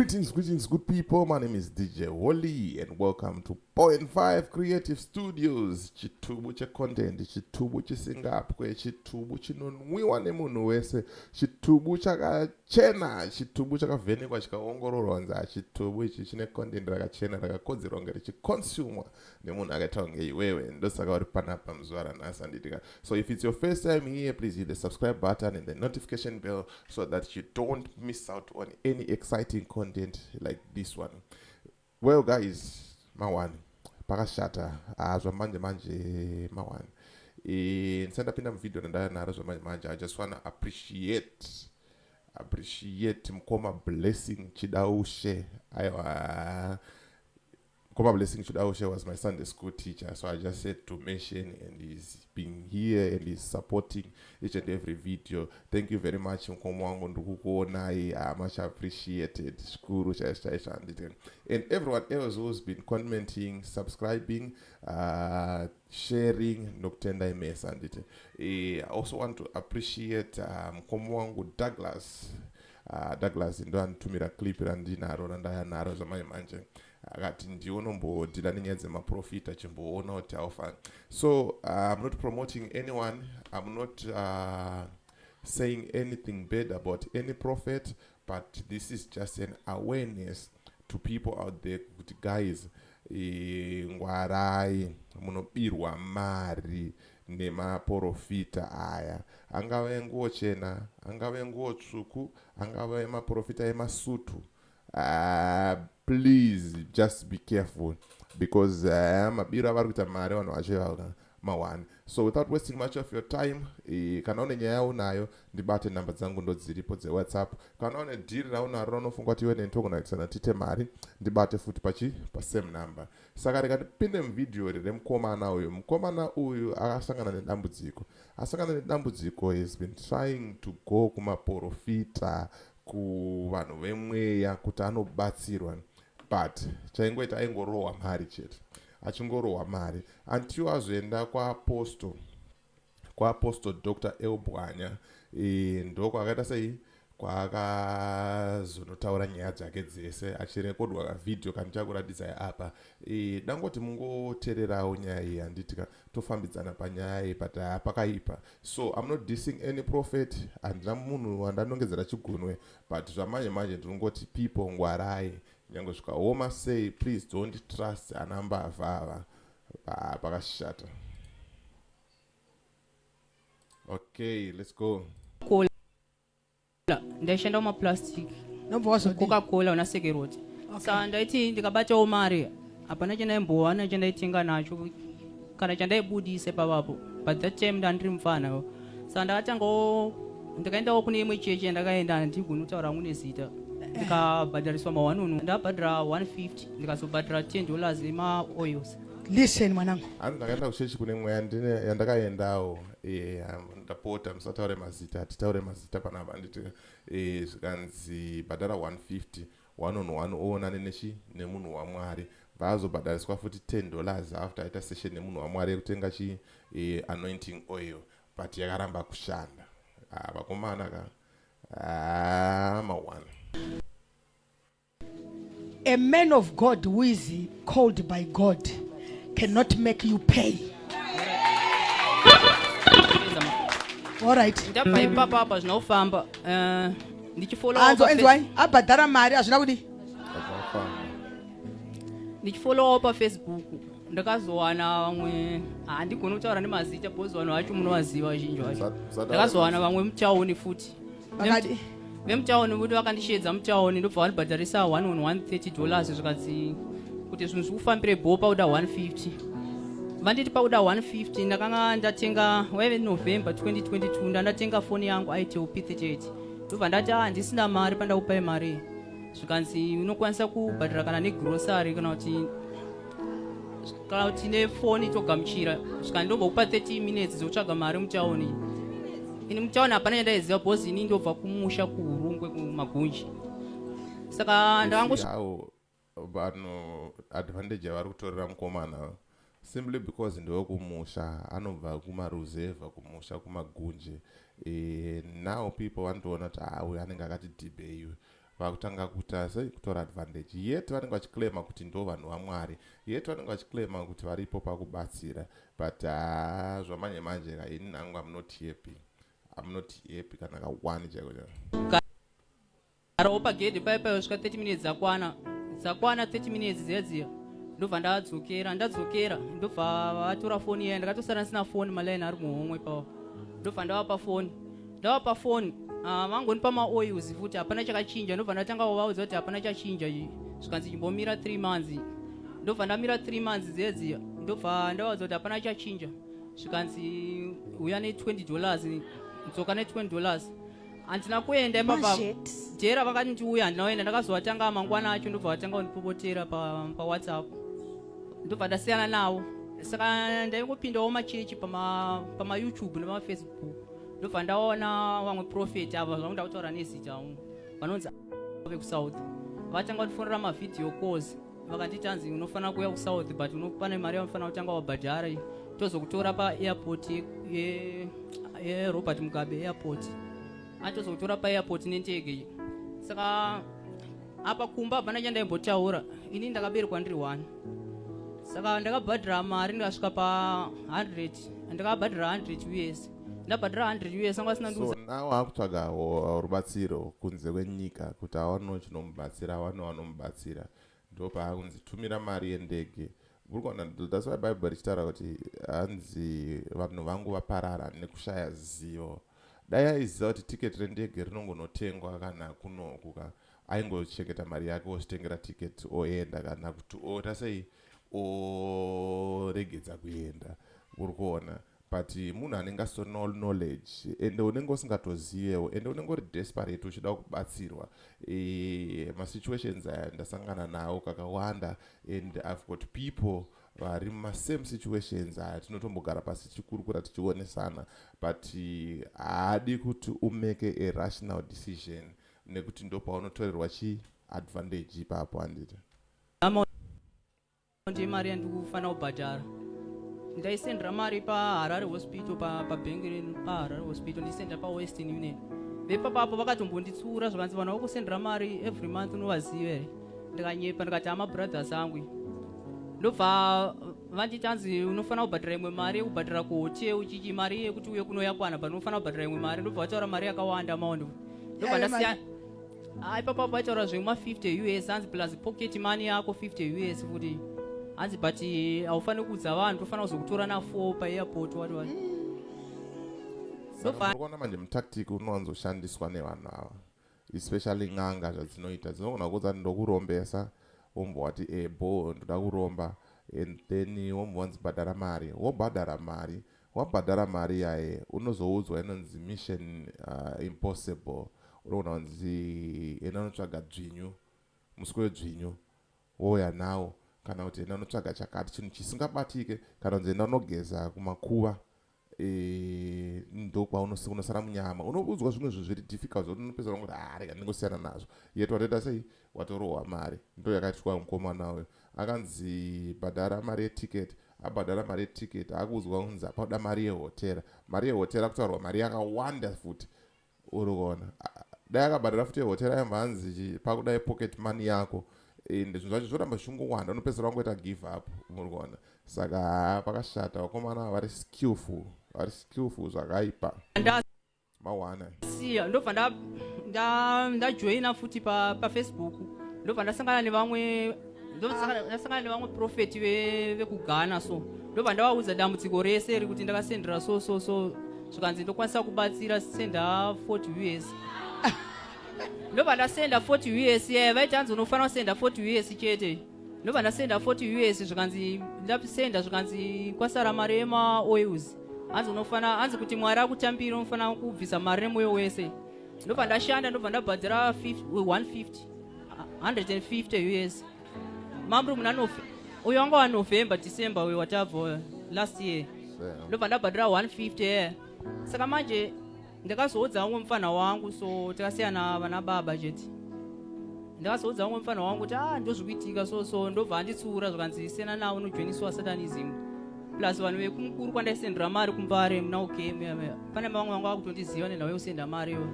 Greetings, greetings, good people. My name is DJ Wally, and welcome to Point 5 Creative Studios. Chitubu checontent, chitubu chisingapwe, chitubu chinonwiwa nemunhu wese, chitubu chakachena, chitubu chakavhenekwa chikaongororwa nzi chitubu ichi chine content rakachena rakakodzerwa kunge richiconsumwa nemunhu akaita kunge iwewe. Ndosaka uri panapa muzuva ranhasi, handitika? So if it's your first time here, please hit the subscribe button and the notification bell so that you don't miss out on any exciting content like this one. Well guys, mawani pakashata. Ah, zvamanje manje mawani. Ndisati ndapinda muvhidhiyo randaya naro zvamanje manje, I just wanna appreciate mukoma Blessing Chidaushe. Aiwa, Mukoma Blessing Chidaushe was my Sunday school teacher, so I just said to mention, and he's been here and he's supporting each and every video. Thank you very much, mukoma wangu, ndikukuonai, much appreciated, zvikuru chaizvo chaizvo, handiti? And everyone else who's been commenting, subscribing, sharing, nokutendai mese, handiti? I also want to appreciate mukoma wangu Douglas. Douglas ndo anditumira clip randinaro, randaya naro zvamanje manje. Akati ndiwo unombodeala nenyaya dzemaprofita, chimboona kuti haufa. So I'm not promoting anyone, I'm not saying anything bad about any prophet, but this is just an awareness to people out there kuti guys, ngwarai, munobirwa mari nemaprofita aya, angava enguo chena, angava enguo tsvuku, angava emaprofita emasutu. Please just be careful because mabiro avari kuita mari vanhu vacho mawani. So without wasting much of your time, kana une nyaya yaunayo, ndibate. Namba dzangu ndo dziripo dzeWhatsApp. Kana une dhiri raunaro raunofunga kuti iwe neni togona kuitisana tiite mari, ndibate futi pachi pasame number. Saka rega ndipinde muvhidhiyo iri remukomana uyu. Mukomana uyu akasangana nedambudziko, asangana nedambudziko. Has been trying to go kumaprofita, kuvanhu vemweya kuti anobatsirwa, but chaingoita aingorohwa mari chete, achingorohwa mari until azoenda kuapostle, kuApostle Dr Elbwanya. Ndokwakaita sei kwaakazonotaura nyaya dzake dzese achirekodwa kavhidhiyo kandichakuratidzai apa. Dangoti mungoteererawo nyaya iyi, handitika? Tofambidzana panyaya iyi, but pakaipa. So I'm not dissing any prophet, handina munhu wandanongedzera chigunwe, but zvamanje manje ndinongoti people, ngwarai. Nyange zvikaoma sei, please don't trust ana mbavha ava. Pakashata. Okay, let's go. Cola, ndaishanda mumaplastic. Nobva wazodii? Coca Cola una security. Saka ndaiti ndikabatawo mari, hapana chandaimbowana chandaitenga nacho kana chandaibudisa pavapo, but that time ndandiri mufana. Saka ndakatangawo, ndikaendawo kune imwe chechi yandakaenda, handigoni kutaura hangu nezita, ndikabhadhariswa mawanunu. Ndabhadhara 150, ndikazobhadhara $10 emaoils. Listen, mwanangu. Hanzi ndakaenda kuchechi kune mweya yandakaendawo. Ndapota musataure mazita, hatitaure mazita panapa, handiti? Zvikanzi bhadhara 150, one on one, oonane nechi nemunhu waMwari. Vaazobhadhariswa futi $10 after aita session nemunhu waMwari yekutenga chi anointing oil, but yakaramba kushanda. Ah, vakomana ka. Ah, ma1. A man of God who is called by God cannot make you pay. All right. Ndabva ipapa apa zvinofamba, ndichifollowa Anzo, enzwai, abhadhara mari, hazvina kudi. Azvafamba. Ndichifollowawo paFacebook, ndakazowana vamwe, handigoni kutaura nemazita because vanhu vacho munovaziva vazhinji vacho. Musataure. Ndakazowana vamwe mutauni futi. Vakadi? Vemutauni kuti vakandishedza mutauni, ndobva vandibhadharisa 1 on $130. Zvikadzi kuti zvinhu zvikufambire bho, pauda 150. Vanditi pauda 150, ndakanga ndatenga, waive November 2022, ndandatenga foni yangu Itel P38. Ndobva ndati, ah, handisina mari pandakupai mari. Zvikanzi unokwanisa kubhadhara kana negrocery kana kuti nefoni, togamuchira. Zvikanzi ndombokupa 30 minutes dzekutsvaga mari mutauni. Ini mutauni hapana chandaiziva because ini ndobva kumusha kuHurungwe, kuMagunji. Saka ndakango How vanhu advantage yavari kutorera mukomana simply because ndewekumusha, anobva kumaruzevha, kumusha kuMagunje. Now people vanotoona kuti, ah, uyu anenge akati dhibheiwe. Vakutanga kuita sei? Kutora advantage. Yet vanenge vachiclaima kuti ndo vanhu vaMwari, yet vanenge vachiclaima kuti varipo pakubatsira, but haa, zvamanje manje ka, ini nangu am not happy, am not happy kana ka1 chaiko chaiko. Garawo pagedhi paya paya svika 30 minutes dzakwana, dzakwana 30 minutes dziya dziya, ndobva ndadzokera. Ndadzokera, ndobva vatora foni iya. Ndakatosara ndisina foni, malaini ari muhomwe pawo. Ndobva ndavapa foni, ndavapa foni, vangonipa maoils futi, hapana chakachinja. Ndobva ndatanga kuvaudza kuti hapana chachinja. Zvikanzi chimbomira 3 months. Ndobva ndamira 3 months dziya dziya. Ndobva ndavaudza kuti hapana chachinja. Zvikanzi uya ne$20, dzoka ne$20. Handina kuenda ipapa. Mazhet. Jera vakati ndiuya, handina kuenda. Ndakazovatanga mangwana acho, ndobva vatanga kundipopotera paWhatsApp, ndobva ndasiyana navo. Saka ndaingopindawo machechi pamaYouTube nemaFacebook, ndobva ndaona vamwe prophet ava zvangu ndakutaura nezita vanonzi vekuSouth. Vatanga kundifonera mavideo calls, vakanditi anzi unofanira kuuya kuSouth, but pane mari yaunofanira kutanga wabhadhara, tozokutora paairport yeRobert Mugabe Airport, atozokutora paairport nendege. Saka apa kumba hapana chandaimbotaura. Ini ndakaberekwa ndiri one. Saka ndakabhadhara mari, ndikasvika pa100, ndakabhadhara 100 US. Ndabhadhara 100 US, anga asina So now akutsvaga rubatsiro kunze kwenyika kuti awanewo chinomubatsira, awanewo anomubatsira. Ndo paakunzi tumira mari yendege. Uri kuona, that's why Bible richitaura kuti hanzi vanhu vangu vaparara nekushaya zivo. Dai aiziva kuti tiketi rendege rinongonotengwa kana kunoku ka, aingochengeta mari yake, ozvitengera tiketi, oenda, kana kuti ota sei, oregedza kuenda. Uri kuona? But munhu anenge asitorina knowledge, ende unenge usingatozivewo, ende unenge uri desperate uchida kubatsirwa. Masituations aya ndasangana nawo kakawanda, and I've got people vari mumasame situations aya. Tinotombogara pasi tichikurukura, tichionesana, but haadi kuti umake a rational decision, nekuti ndo paunotorerwa chi advantage ipapo, handiti? Amount yemari yandikufanira kubhadhara, ndaisendera mari paHarare Hospital, pabhengi redu paHarare Hospital, ndisendera paWestern Union. Vepapapo vakatombonditsura, zvakanzi vanhu vakusendera mari every month unovaziva here? Ndikanyepa, ndikati ama brothers angu. Ndobva vanditi anzi unofanira kubhadhara imwe mari yekubhadhara kuhotel, chichi, mari yekuti uye kunoyakwana, but unofanira kubhadhara imwe mari. Ndobva vataura mari yakawanda amount, ndobva Yaive ndasiya. Ah, ipapo vaitaura zvema 50 US, hanzi plus pocket money yako 50 US futi, hanzi but haufaniri kuudza vanhu, tofanira kuzokutora na4 paairport, wati wati. Saka Ndobva muri kuona manje mutactic unowanzoshandiswa nevanhu ava, especially n'anga, zvadzinoita, dzinogona kuudza kuti ndokurombesa, wombva wati ebo, ndoda kuromba, and then wombva wanzi bhadhara mari, wobhadhara mari. Wabhadhara mari yaye, unozoudzwa inonzi mission impossible. Unogona kunzi enda unotsvaga dzvinyu, muswe wedzvinyu, wouya nawo, kana kuti enda unotsvaga chakati, chinhu chisingabatike, kana kunzi enda unogeza kumakuva, ndokwaunosara munyama. Unoudzwa zvimwe zvinhu zviri difficult zvokuti unopedzera ungoti, "Ah, rega ndingosiyana nazvo." Yet watoita sei? Watorohwa mari. Ndo yakaitwa mukomana uyo. Akanzi bhadhara mari yeticket, abhadhara mari yeticket, akuudzwa kunzi apakuda mari yehotera. Mari yehotera kutaurwa mari yakawanda futi. Uri kuona, dai akabhadhara futi yehotera, yambva hanzi pakuda pocket money yako, ende zvinhu zvacho zvoramba zvichingowanda, unopedzisira wangoita give up. Muri kuona? Saka haa, pakashata. Vakomana vari skillful, vari skillful zvakaipa. Mawana. Siya, ndobva ndajoina futi paFacebook, ndobva ndasangana nevamwe, ndobva ndasangana nevamwe prophet vekuGhana. So ndobva ndavaudza dambudziko rese rekuti ndakasendera so so so. Zvikanzi ndokwanisa kubatsira, senda 40 US. Ndobva ndasenda 40 US. Ye vaiti hanzi unofanira kusenda 40 US chete. Ndobva ndasenda 40 US. Zvikanzi ndasenda, zvikanzi kwasara mari yemaoils, hanzi unofana, hanzi kuti Mwari akutambire unofanira kubvisa mari nemwoyo wese. Ndobva ndashanda, ndobva ndabhadhara 150, 150 US. Mamuri muna uyo wanga waNovember, December uyo watabva last year. Ndobva ndabhadhara 150 ye. Saka manje ndakazoudza umwe mufana wangu, so takasiyana vana baba chete. Ndakazoudza umwe mufana wangu kuti, "Ah, ndozvikuitika." So so ndobva anditsura, zvakanzi siyana nawo, unojoiniswa satanism. Plus vanhu vekumukuru kwandaisendera mari kuMbare muna, okay, pane vamwe vanga vakutondiziva nenhau yekusenda mari iyo.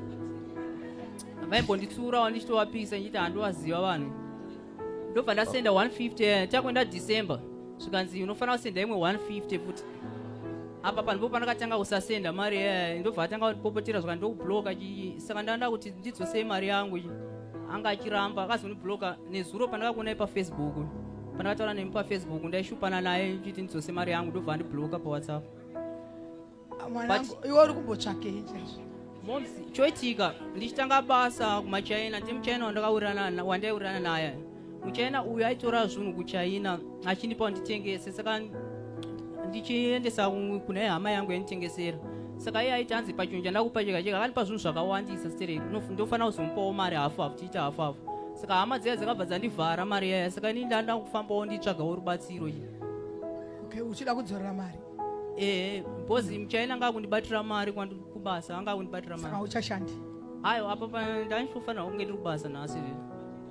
Vaimbonditsurawo ndichitovapisa ndichiti handivaziva vanhu. Ndobva ndasenda 150 eh, takuenda December zvikanzi unofanira kusenda imwe 150 futi. Apa pandipo pandakatanga kusasenda mari eh, ndobva atanga kundipopotera zvikanzi ndokubloka saka ndanda kuti ndidzosei mari yangu anga achiramba akazondibloka nezuro pandakakuonai pafacebook pandakataura nemi pafacebook ndaishupana naye ndichiti ndidzose mari yangu ndobva andibloka pawhatsapp. Mwanangu, iwe uri kumbotsvakei chaizvo? Moms, choitika ndichitanga basa kumachina ndi muchina wandakaurirana wandaiurirana naye. Muchina uyu aitora zvinhu kuchina achindipa nditengese saka ndichiendesa kune hama yangu yainditengesera. Saka iye aiti hanzi pachinhu chandakupa chega chega akandipa zvinhu zvakawandisa stereki ndofanira kuzomupawo mari hafu hafu tiita hafu hafu. Saka hama dziya dzakabva dzandivhara mari yaya saka ini ndanda kufambawo nditsvagawo rubatsiro. Okay, uchida kudzorera mari? Ehe, because muchina anga akundibatira mari kubasa anga akundibatira mari. Saka uchashandi? Ayo apa ndanichofanira kunge ndiri kubasa nhasi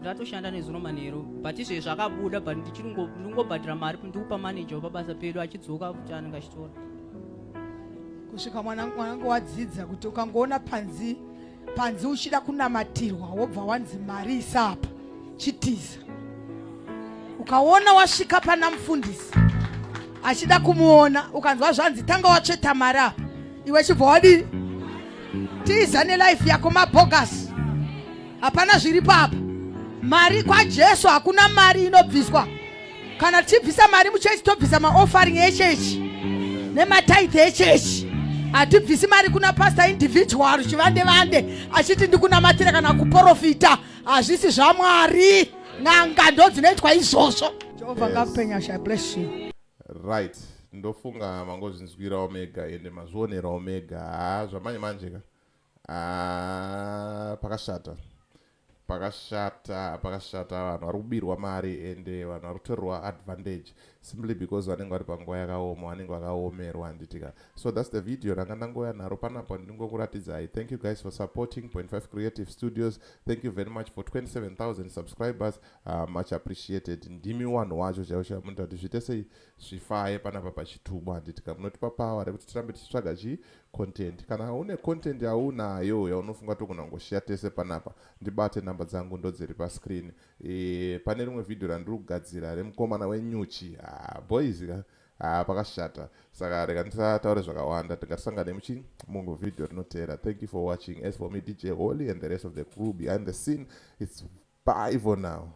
ndatoshanda nezuro manheru but izvezvi zvakabuda but ndichingobhadhira mari ndikupa manager wepabasa pedu achidzoka kuti anenge achitora. Kusvika mwanangu wadzidza kuti ukangoona panzi panzi uchida kunamatirwa wobva wanzi mari isapa chitiza. Ukaona wasvika pana mufundisi achida kumuona ukanzwa zvanzi tanga watsveta mari apa iwe chibva wadii tiza nelife yako mabhogasi hapana zviri papa mari kwaJesu hakuna mari inobviswa. Kana tichibvisa mari muchechi tobvisa maoffering echechi nemataithe echechi. Hatibvisi mari kuna pastor individual chivande vande achiti ndikunamatira kana kuporofita. Hazvisi zvaMwari. N'anga ndo dzinoitwa izvozvo. Jehovha ngakupe nyasha. I bless you. Right, ndofunga mangozvinzwirawo mega ende mazvionerawo mega. Haa zvamanje manje ka. Haa pakashata. Pakashata, pakashata vanhu vari kubirwa mari ende vanhu vari kutorerwa advantage simply because vanenge vari panguva yakaoma, vanenge vakaomerwa handiti ka. So that's the video ranga ndangouya naro panapa ndingokuratidzai. Thank you guys for supporting Point 5 Creative Studios. Thank you very much for 27,000 subscribers. Much appreciated. Ndimi wanhu wacho chaivo chaivo munoita kuti zviite sei zvifaye panapa pachitubu handiti ka. Munotipa power rekuti tirambe tichitsvaga chii content. Kana une content yaunayo yaunofunga togona kungoshiya tese panapa, ndibate namba dzangu ndodziri pascreen. Pane rimwe video randiri kugadzira remukomana wenyuchi. Boys ka. Pakashata. Saka rega ndisataure zvakawanda, tingasangane muchi mungu video rinoteera. Thank you for watching. As for me, DJ Holly and the rest of the crew behind the scene, it's bye for now.